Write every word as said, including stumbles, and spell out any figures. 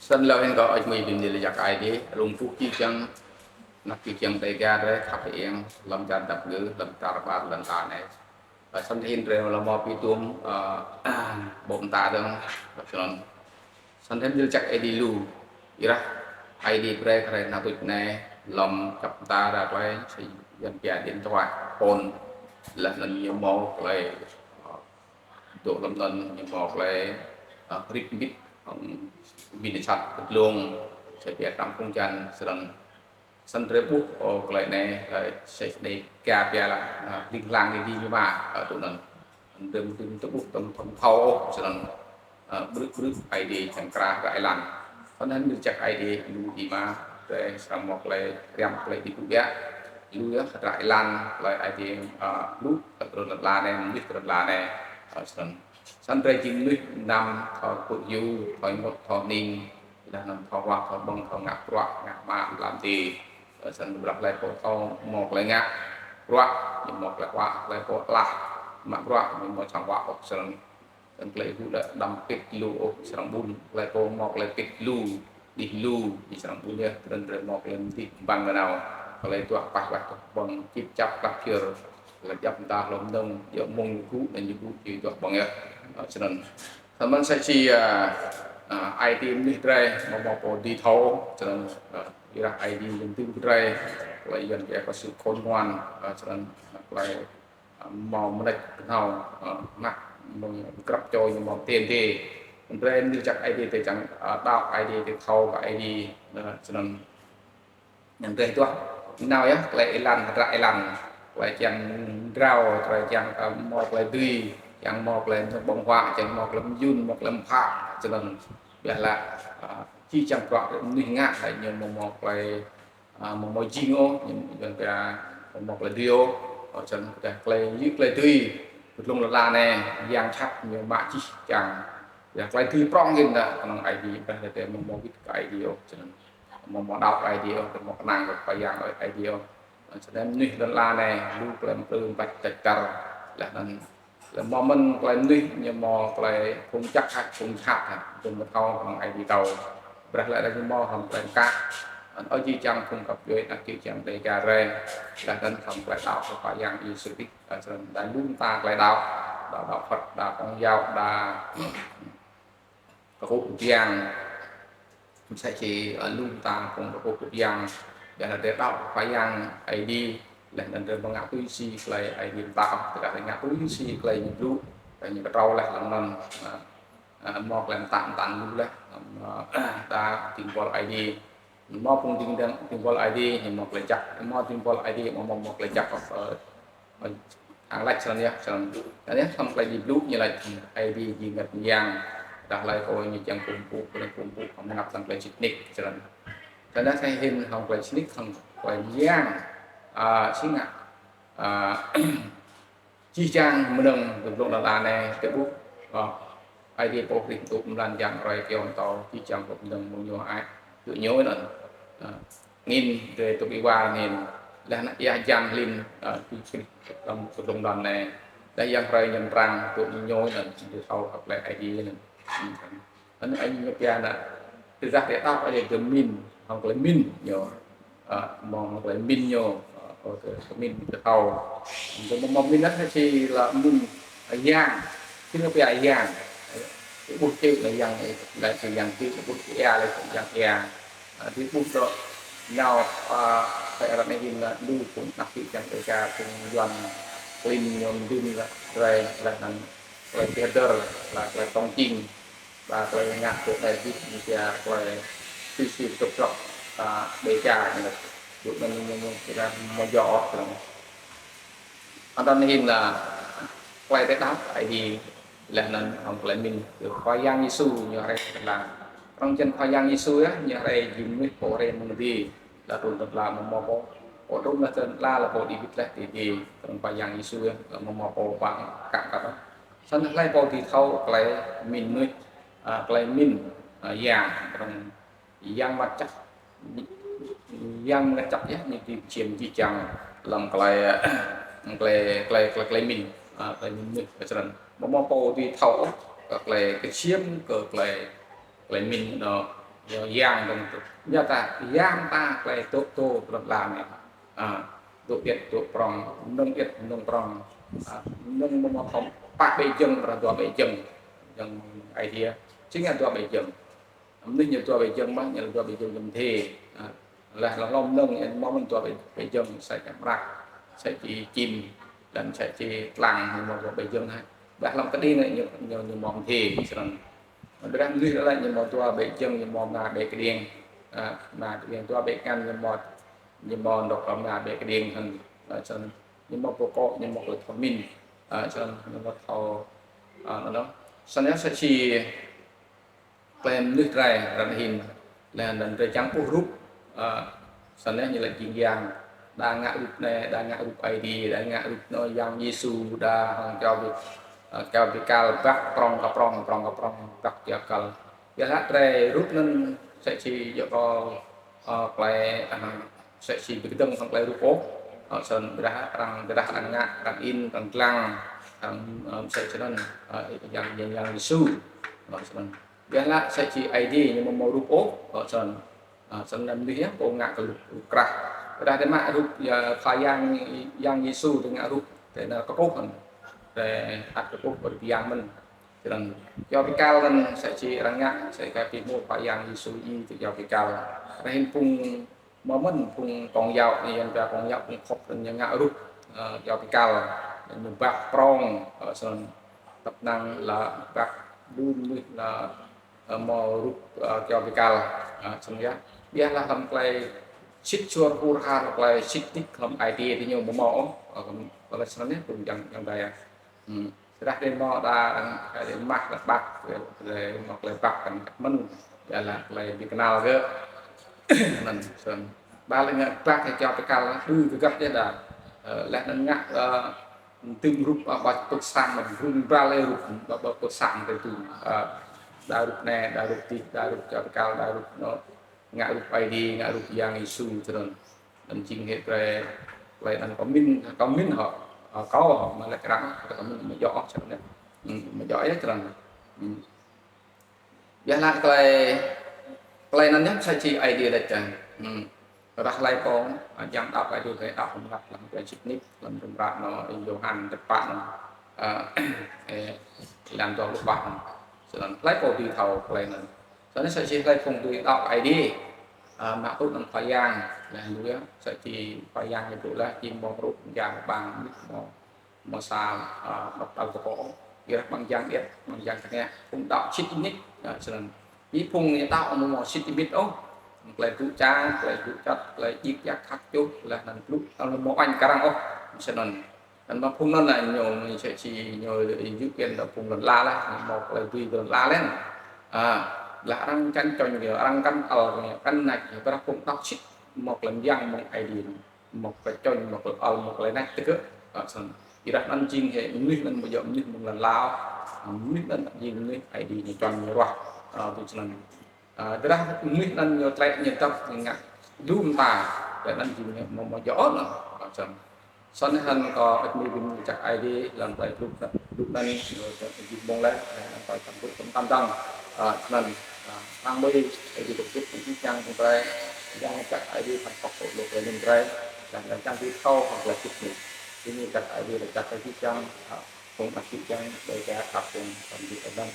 Snăn lŏ hĭn kơ ăt mui bi mni lač jăk Aê Diê, rŭng pŭ ki čiăng, anak ki čiăng Dega drei khăp hơiêng, hlăm čar dap ngư, hlăm čar ƀar lăn ala anei. Ơ, snăn hĭn drei lŏ mâo bi tuôm, ơ, ƀô̆ mta dơ̆ng, snăn. Snăn hĭn lač jăk Aê Diê lu, êrah Aê Diê brei kơ drei knhal tuč anei, lŏ čăp mta đa klei, si Yuăn pia điện thoại, phone, leh anăn ñu mâo klei, ơ, dôk hlăm anăn ñu mâo klei, ơ, hrip mbĭt, ơ, bi mni sat kơ dlông, sa pia tăm phung čan srăng. Snăn drei ƀuh, ơ, klei anei, ơ, sa čô Dega pia lač, ơ, ling lang đi đi ñu ma, ơ, tui anăn. Drei mtŭ mtŭ ƀuh tăm tăm thâo, snăn, ơ, brư̆ brư̆ Aê Diê čiăng kra rai lan. Snăn hĭn lač jăk Aê Diê lu êma, drei srăng mâo klei hriăm klei hdĭp ƀiă. Lu yơh rai lan, klei Aê Diê, ơ, lu, kơ trŭn lăn ala anei, mnuih trŭn lăn ala anei, ơ, snăn. Snăn drei jing mnuih năm, thâo kơ yu, thâo ênguôt, thâo hnĭng, leh anăn thâo huă, thâo ƀơ̆ng, thâo ngă bruă, ngă mă hlăm ti. Ơ, snăn ƀiădah hlei pô thâo mâo klei ngă bruă, ñu mâo klei huă, hlei pô alah mă bruă, ñu mâo sang huă ôh snăn. Snăn klei hu lĕ đăm pĭt lu ôh srăng ƀun, hlei pô mâo klei pĭt lu, đih lu, ñu srăng ƀun yơh, snăn drei mâo klei mdih ƀăng nanao. Klei duah pah wah duah ƀơ̆ng, čĭp čap klăp čhưr, klei djăp mta hlŏng dơ̆ng, djŏ mông ñu gŭ, anăn ñu gŭ, ñu duah ƀơ̆ng yơh. Ơ, snăn. Snăn mơ̆n sa čô, ơ, ơ, Aê Diê mnuih drei, mâo mâo pô dưi thâo, snăn, ơ, êrah Aê Diê ñu dưi kơ drei, klei Yuăn pia có sự khôn ngoan, ơ, snăn, klei, ơ, mâo mnêč knhâo, ơ, mă, mơ̆ng grăp čô ñu mâo tiên ti. Drei mni lač jăk Aê Diê drei čiăng, ơ, đăo Aê Diê drei thâo kơ Aê Diê, ơ, snăn. Anăn drei duah nao yơh, klei êlan, hdră êlan. Klei čiăng mdrao, klei čiăng, ơ, mâo klei dưi, čiăng mâo klei ƀơ̆ng huă, čiăng mâo klei myun, mâo klei mpă, snăn. Ƀiădah, ơ, či čiăng bruă mnuih ngă, leh ñu mâo mâo klei, ơ, mâo mâo jing ôh, ñu, ñu pia mâo klei dưi ôh, ơ, snăn ƀiădah klei yua klei dưi, kơ dlông lăn ala anei, yang jhat ñu mă jih jang. Ƀiădah klei dưi prŏng hĭn dah, knŏng Aê Diê, ƀiădah drei mâo mâo wĭt kơ Aê Diê ôh, snăn. Mâo mâo đăo Aê Diê ôh, mâo knang kơ Khua Yang Aê Diê ôh. Snăn mnuih lăn ala anei, lu klei mplư mplač têč čar. Leh anăn, leh mâo mơ̆n klei mnuih, ñu mâo klei phung jăk hă, phung jhat hă, dŭm mthâo knŏng Aê Diê thâo. Ƀiădah leh anăn ñu mâo hŏng klei mkă. Anăn ơ jih jang phung găp djuê, anak jih jang Dega drei. Leh anăn hŏng klei đăo kơ Khua Yang Yêsu Krist. Ơ, snăn đa lu mta klei đăo, đa đăo Phật, đa Công giáo, đa kkuh kbiang. Msĕ si, ơ, lu mta phung kkuh kbiang. Ƀiădah drei đăo Khua Yang Aê Diê, leh anăn drei amâo ngă tui si klei Aê Diê mtă, tơdah drei ngă tui si klei ñu blŭ, klei ñu ktrâo leh hlăm anăn, ơ, ơ, mâo klei mtă mtăn lu leh, ơ, đa dĭng buăl Aê Diê. Mâo phung dĭng dăng, dĭng buăl Aê Diê, ñu mâo klei jăk. Mâo dĭng buăl Aê Diê, mâo, mâo, mâo klei jăk, ơ, ơ, hŏng lač snăn yơh, snăn. Snăn yơh, hlăm klei Aê Diê blŭ, ñu lač Aê Diê jing ngăt myang. Dah hlei kơ ñu čiăng kkuh mpŭ, kơ kkuh mpŭ, hŏng mngăt hlăm klei sĭt nik, snăn. Snăn yơh, snăn hĭn hŏng klei sĭt nik, hŏng klei myang, ơ, si ngă, ơ, jih jang mnơ̆ng ti dlông lăn ala anei, drei ƀuh, ơ, Aê Diê pô hrih mtŭ mlan jang rei kyâo mtâo, jih jang kơ mnơ̆ng mơ̆ng ñu ai, kơ ñu anăn. Ơ, angĭn drei tŭ êwa angĭn, leh anăn êa hjan hlĭn, ơ, ti krih hlăm kdlông lăn anei. Leh yang hrei ñăm trăng tŭ ñu anăn, drei thâo kơ klei Aê Diê anăn. Anăn Aê Diê ñu pia anăn, tơdah drei đăo Aê Diê drei mĭn, hŏng klei mĭn ñu. Ơ, mâo hŏng klei mĭn ñu, ơ, ơ, klei mĭn drei thâo. Drei mâo mâo mĭn anăn si lŏ mĭn, ơ, yang. Si ñu pia yang. Ơ, ƀuh čư̆ leh yang, leh si yang čư̆, ƀuh čư̆ êa leh si yang êa. Ơ, drei ƀuh dŏ nao, ơ, ti ară anei hĭn leh lu phung anak čư̆ čiăng êka phung Yuăn klin ñu mdưm leh, drei leh anăn klei bi hdơr, leh klei tông čing. Ba klei ngă tŭ anei bi ñu pia klei tui si tŭk trŏk, ơ, Dega ñu. Tŭ anăn ñu, ñu, ñu pia mâo djŏ ôh, snăn. Anăn hĭn leh klei drei đăo Aê Diê, leh anăn hŏng klei mĭn kơ Khua Yang Yêsu ñu hriê leh. Knŏng jing Khua Yang Yêsu yơh, ñu hriê jing mnuih pô hriê mơ̆ng adiê, leh trŭn ti lăn ala mâo mâo pô. Pô trŭn leh ti lăn ala leh pô đĭ wĭt leh ti adiê, knŏng Khua Yang Yêsu yơh, amâo mâo pô păng kăp kăp. Snăn hlei pô dưi thâo klei mĭn mnuih, ơ, klei mĭn, ơ, yang, knŏng Yang Mngăt Jăk, Yang Mngăt Jăk yơh ñu dưi čhiăm jih jang hlăm klei, klei, klei, klei, klei mĭn, ơ, klei mĭn mnuih, snăn. Amâo mâo pô dưi thâo ôh kơ klei kčhiăm kơ klei, klei mĭn anăn, Yang dơ̆ng tŭ. Ñu ta yang ta klei tŭ tŭ lăn ala anei. A, tŭ iêt tŭ prŏng, mnơ̆ng iêt mnơ̆ng prŏng. A, mnơ̆ng mâo thâo pă ƀĕ jơ̆ng, ƀiădah dua ƀĕ jơ̆ng. Jơ̆ng Aê Diê. Jing dua ƀĕ jơ̆ng. Mnuih ñu dua ƀĕ jơ̆ng mơh, ñu dua ƀĕ jơ̆ng ñu mdê. A, leh lŏ lŏm mnơ̆ng ñu mâo mơ̆n dua ƀĕ, ƀĕ jơ̆ng, sa čô mrak, sa čô čĭm, leh sa čô tlang, ñu mâo dua ƀĕ jơ̆ng hă. Ƀiădah hlăm kđi anei ñu, ñu, ñu mâo mdê, snăn. Ƀiădah mnuih lĕ ñu mâo dua ƀĕ jơ̆ng, ñu mâo mna ƀĕ kđiêng. A, mna kđiêng dua ƀĕ ngăn ñu mâo, ñu mâo dôk mna ƀĕ kđiêng hŏng, a, snăn. Ñu mâo pô kŏ, ñu mâo klei thâo mĭn. A, snăn, ñu mâo thâo, a, anăn. Snăn yơh sa čô klei mnuih drei, arăng hĭn. Leh anăn drei čiăng ƀuh rup, a, snăn yơh ñu lač jing yang. Đa ngă rup anei, đa ngă rup Aê Diê, đa ngă rup anăn Yang Yêsu, đa hŏng kyâo bi, a, kyâo bi kal, băk prŏng kơ prŏng, prŏng kơ prŏng, băk kyâo kal. Ƀiădah drei rup anăn sa čô djŏ kơ, a, klei, a, sa čô bi kdơ̆ng hŏng klei rup ôh. A, snăn ƀiădah arăng, ƀiădah arăng ngă, arăng in, arăng dlăng, arăng, a, sa čô anăn, a, Yang, Yang, Yang Yêsu. A, snăn. Ƀiădah sa čô Aê Diê ñu amâo mâo rup ôh, ơ, snăn. A, snăn mnuih yơh, pô ngă kơ rup, rup krah. Ƀiădah drei mă rup, ya, Khua Yang, Yang Yêsu drei ngă rup, drei nao kkuh anăn. Drei ăt kkuh kơ rup yang mơ̆n. Snăn, kyâo bi kal anăn sa čô arăng ngă, sa čô bi hmô Khua Yang Yêsu Y kơ kyâo bi kal. Arăng hĭn phung mâo mơ̆n phung kông yao, ñu yang pia kông yao phung khŏp anăn ñu ngă rup, ơ, kyâo bi kal. Ñu băk prŏng, ơ, snăn. Tăp năng leh băk đŭn mnuih leh, ơ, mâo rup, ơ, kyâo bi kal. A, snăn yơh. Ƀiădah hlăm klei sĭt suôr hur har, klei sĭt nik hlăm Aê Diê diñu amâo mâo ôh. Ơ, hlăm, hlăm snăn yơh, phung yang, yang dai. Hmm. Ƀiădah drei mâo đa, ơ, klei mah, klei băk, klei, klei mâo klei băk kăn mơ̆n. Ƀiădah klei bi knal gơ̆. Anăn, snăn. Ba lĕ ngă băk kyâo bi kal, ư gơ̆ găp yơh đa. Ơ, leh anăn ngă, ơ, tŭm rup, a, ba pưk sang, mă brŭng bral leh rup, ba, ba pưk sang drei tŭm. A, đa rup anei, đa rup dih, đa rup kyâo bi kal, đa rup anăn, ngă rup Aê Diê, ngă rup Yang Yêsu, snăn. Anăn jing hĕ drei, klei anăn kâo mĭn, kâo mĭn hŏ, a, kâo hŏ, mă lĕ krăng, kâo mĭn amâo djŏ, snăn. Hmm, amâo djŏ yơh, snăn. Hmm. Ƀiădah klei, klei anăn yơh sa čô Aê Diê lač. Hmm. Ƀiădah hlei pô, a, čiăng đăo Aê Diê, drei đăo hlăm hră, hlăm klei sĭt nik, hlăm hdruôm hră anăn, Yôhan dua pă anăn, a, ê, êlan dua pluh pă anăn. Snăn hlei pô dưi thâo klei anăn. Snăn sa čô hlei pô dưi đăo Aê Diê, a, mă tŭ anăn Khua Yang, leh anăn yơh, sa čô Khua Yang ñu blŭ leh, jing mâo rup, jing ƀăng, mâo mâo sa, a, dôk tal kơ pô. Ƀiădah ƀăng jang iêt, ƀăng jang tơngia. Phung đăo sĭt nik, a, snăn. Bi phung ñu đăo amâo mâo sĭt nik ôh. Klei blŭ čang, klei blŭ čăt, klei djik djak khăk čuh, leh anăn blŭ, amâo mâo uêñ kơ arăng ôh. Snăn. Anăn mă phung anăn lĕ ñu, ñu sa čô ñu yŭ kiên đăo phung lăn ala leh, mâo klei dưi lăn ala leh. A, leh arăng kăn čŏng ñu, arăng kăn ăl ñu, kăn nač ñu, ƀiădah phung đăo sĭt, mâo klei myang mơ̆ng Aê Diê. Mâo klei čŏng, mâo klei ăl, mâo klei nač tơgơ̆. A, snăn. Ƀiădah anăn jing hĕ mnuih anăn amâo djŏ mnuih mơ̆ng lăn ala. Mnuih anăn jing mnuih Aê Diê ñu čŏng ñu ruah. A, tui snăn. A, ƀiădah mnuih anăn ñu trĕ ñu dăp ñu ngă dŭm ta. Ƀiădah anăn jing hĕ amâo, amâo djŏ ôh anăn. A, snăn. Snăn hŏng kơ ăt mnuih bi mni jăk Aê Diê, hlăm klei blŭ, blŭ anăn, ñu jing mơ̆ng leh, hlăm klei blŭ tăm tăm dăng. A, snăn. A, hăng mui, Aê Diê dôk jih jang phung drei, yang jăk Aê Diê hăng pŏk luk leh anăn drei, yang jăk jih thâo hŏng klei sĭt nik. Diñu jăk Aê Diê, jăk Aê Diê jih jang, a, phung đăo sĭt jang, drei jăk khăp phung đăo sĭt anăn.